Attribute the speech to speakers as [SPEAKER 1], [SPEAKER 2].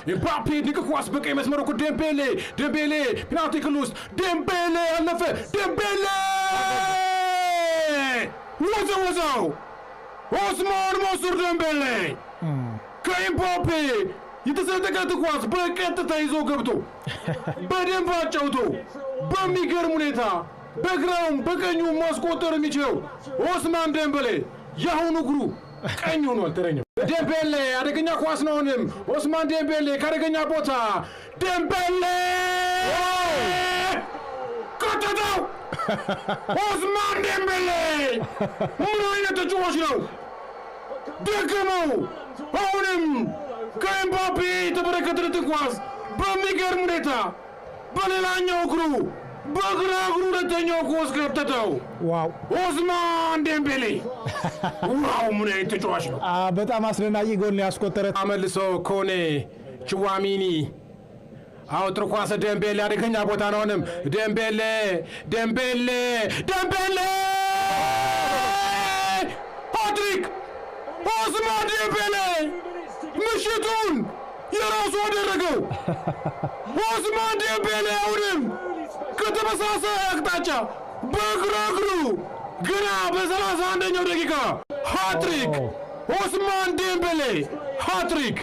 [SPEAKER 1] ኤምባፔ ድንቅ ኳስ በቀኝ መስመር እኮ ዴምቤሌ፣ ዴምቤሌ ፔናልቲ ክልል ውስጥ ዴምቤሌ አለፈ። ዴምቤሌ ወዘወዘው። ኦስማን መንሱር ዴምቤሌ ከኤምባፔ የተሰነጠቀ ኳስ በቀጥታ ይዞ ገብቶ በደንብ አጫውቶ በሚገርም ሁኔታ በግራውም በቀኙ ማስቆጠር የሚችለው ኦስማን ዴምቤሌ የአሁኑ እግሩ ቀኝ ሆኗል። ተረኛው ዴምቤሌ አደገኛ ኳስ ነው። አሁንም ኦስማን ዴምቤሌ ከአደገኛ ቦታ ዴምቤሌ ከተተው። ኦስማን ዴምቤሌ ምን አይነት ተጫዋች ነው? ደገመው። አሁንም ከኤምባፔ የተበረከተለትን ኳስ በሚገርም ሁኔታ በሌላኛው እግሩ፣ በግራ እግሩ ሁለተኛው ኳስ ከተተው። ኦስማን ዴምቤሌ wow! ምን አይነት ተጫዋች ነው!
[SPEAKER 2] በጣም አስደናቂ ጎል ነው ያስቆጠረ።
[SPEAKER 1] አመልሶ ኮኔ ቹዋሚኒ፣ አዎ ጥሩ ኳስ ዴምቤሌ አደገኛ ቦታ ነው። አሁንም ዴምቤሌ፣ ዴምቤሌ፣ ዴምቤሌ ሃትሪክ! ኦስማን ዴምቤሌ ምሽቱን የራሱ አደረገው። ኦስማን ዴምቤሌ አሁንም ከተመሳሳይ አቅጣጫ በግራ እግሩ ገና በ31ኛው ደቂቃ ሃትሪክ! ኦስማን ዴምቤሌ ሃትሪክ!